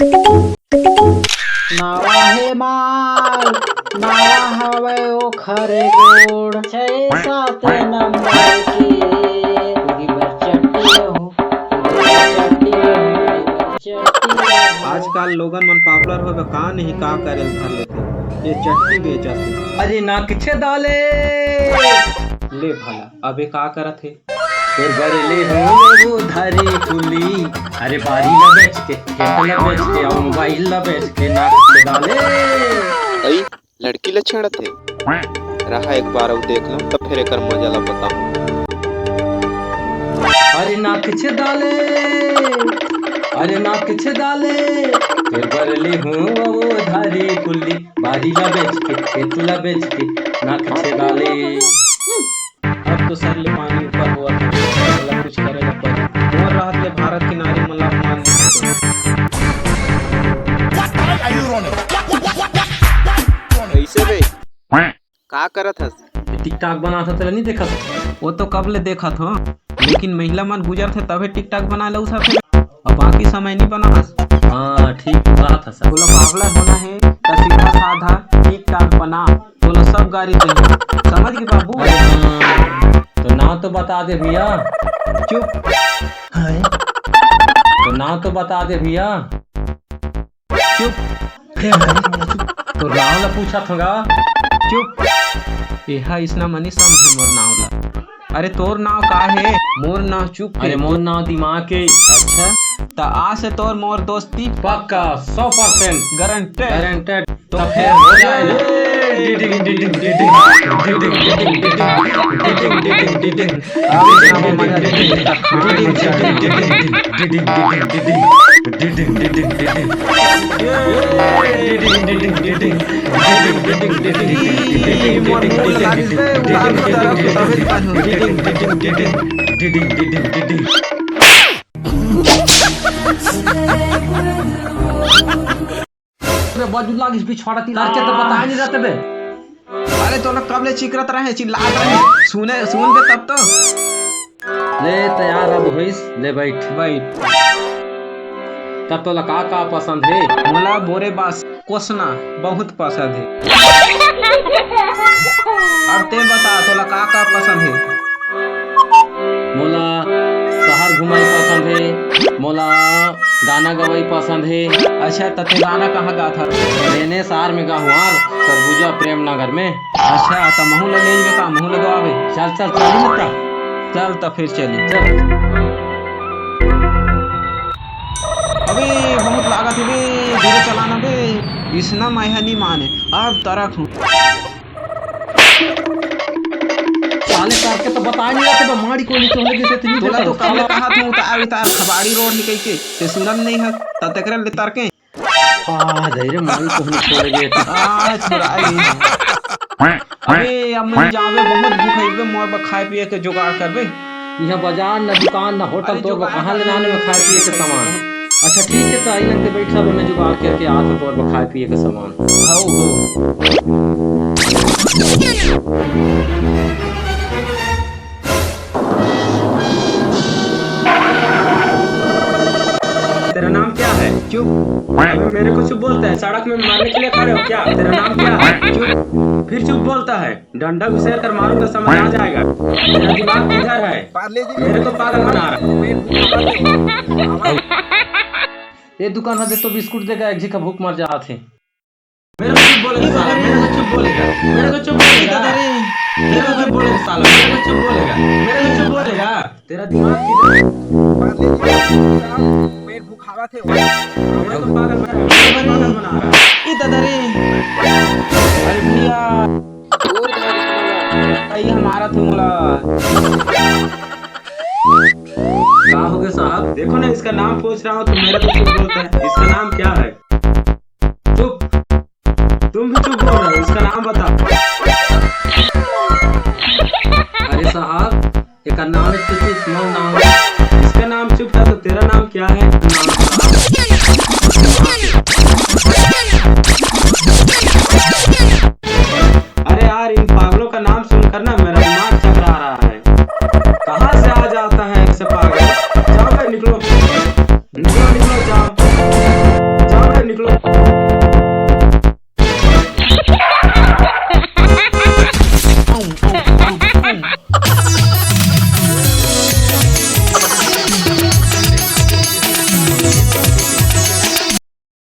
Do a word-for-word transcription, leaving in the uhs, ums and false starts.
नवा हे माल, नवा हवय ओखर गोड़, छै सात नंबर के, पूरी बर चट्टी रहू, पूरी बर चट्टी रहू, पूरी बर चट्टी रहू। आजकल लोगन मन popular होय बर का नहीं का करे ल धर लेथे, ये चट्टी बेचत हे। अरे ना किछे दाले। ले भला, अबे का करत हे? तोर बर ले हूँ वो धारी कुली, अरे बारी ला बेच के, खेत ला बेच के, अउ मोबाइल ला बेच के, नाक के दाले। अई, लड़की ला छेड़त हे। रहा एक बार अउ देख लो, तब फिर एकर मजा ला बताऊं। अरे नाक छे दाले, अरे नाक छे दाले, तोर बर ले हूँ वो धारी कुली, बारी ला बेच के, खेत ला बेच के, नाक छे दाले। अब तो सर ले पानी ऊपर होवत हे, साला कुछ करे ला पड़ही। मोर रहत ले भारत के नारी मन ला अपमान नहीं होय। कैसे बे? का करत हस? TikTok बनात हस, तेला नहीं देखत? वो तो कब ले देखत हो, लेकिन महिला मन गुजरथे तभे TikTok बनाए ला उसरथे, अउ बाकी समय नहीं बनास। हाँ, ठीक बात है सर। बोला popular होना है, तो सीधा साधा TikTok बना। तोला सब गारी देही। समझ गे बाबू? अरे हाँ, तो नाव तो बता दे भैया। चुप। हाँ। तो नाव तो बता दे भैया। चुप। अरे भाई, चुप। तोर नाव ला पूछत हंव गा। चुप। एहा इसना मनी समझे मोर नाव ला। अरे तोर नाव का हे? मोर नाव चुप हे। अरे मोर नाव दिमाग हे। अच्छा, त आज से तोर मोर दोस्ती पक्का, सौ percent। Guaranteed। Guaranteed। तो फिर हो जाए। अरे बाजू लागिस बिछवाड़ा ती, तार के तो बताए नहीं रहते बे। अरे तोला कब ले चिकरत रहे, चिल्लात रहे, सुने, सुन बे तब तो। ले तैयार अब होइस, ले बैठ। बैठ। तब तोला का का पसंद हे? मोला बोरे बास कोसना बहुत पसंद हे। अब ते बता, तोला का का पसंद हे? मोला शहर घुमाई पसंद हे, मोला गाना गवाई पसंद हे। अच्छा, त ते गाना कहाँ गात हस? रेनेसार में गाहुआर, सरगुजा प्रेम नगर में। अच्छा, त महू ला ले जबे का? महू ला गवाबे? चल, चल, चल, चल। चल, त फिर चली। चल। अबे, बहुत लागत हे बे, धीरे चलाना बे। इसना मैं ह नी माने, अब तरक हूँ। साले करके तो बता नहीं रहते बे, माड़ी को नीचे होने की से इतनी तोला तो देर कब ले कहा था, उतार, उतार, खबाड़ी रोड निकल के, ते सुनत नहीं है, तब तक ले तरके। आ, धैर्य मारी को नहीं छोड़ गए। आ, छुड़ाई। अबे, अब मैं जावे, बहुत भूख है बे, मोर बर खाए पिए के जुगाड़ करबे। यहाँ बाजार ना दुकान ना होटल, अरे, तोर बर जुगाड़ कहाँ ले करबे, लाने में खाए पिए के सामान? अच्छा, ठीक है, तो आई लंग बैठ, सब मैं जुगाड़ करके आत हूँ तोर बर खाए पिए के सामान। हो, हो। तेरा नाम क्या है? चुप। अबे मेरे को चुप बोलता है? सड़क में मरने के लिए खड़े हो क्या? तेरा नाम क्या है? चुप। फिर चुप बोलता है? डंडा घुसेर कर मारूंगा, समझ आ जाएगा। तेरा दिमाग किधर है? मेरे को पागल बना रहा। ये दुकान दे तो बिस्कुट देगा, एक झी का भूख मर जात हे। मेरे को चुप बोलेगा साला, मेरे को चुप बोलेगा, मेरे को चुप बोलेगा, मेरे को चुप बोलेगा साला, मेरे को चुप बोलेगा, मेरे को चुप बोलेगा। तेरा दिमाग किधर? पेट भुखावा थे। मेरे को पागल बना, मेरे को पागल बना रहा। ई दादा रे। अरे भैया। आई हमारा तुमला। का हो गया साहब? देखो ना, इसका नाम पूछ रहा हूँ तो मेरे को चुप बोलता है। इसका नाम क्या है? चुप। तुम भी चुप बोल रहे हो, इसका नाम बताओ। अरे साहब, एकर नाम है चुप, मोर नाम है। इसका नाम चुप है तो तेरा नाम क्या है? अरे यार, इन पागलों का नाम सुनकर ना मेरा दिमाग चकरा रहा है। कहाँ से आ जाता है ऐसे पागल? जाओ भाई, निकलो। निकलो, निकलो, जाओ। निकलो।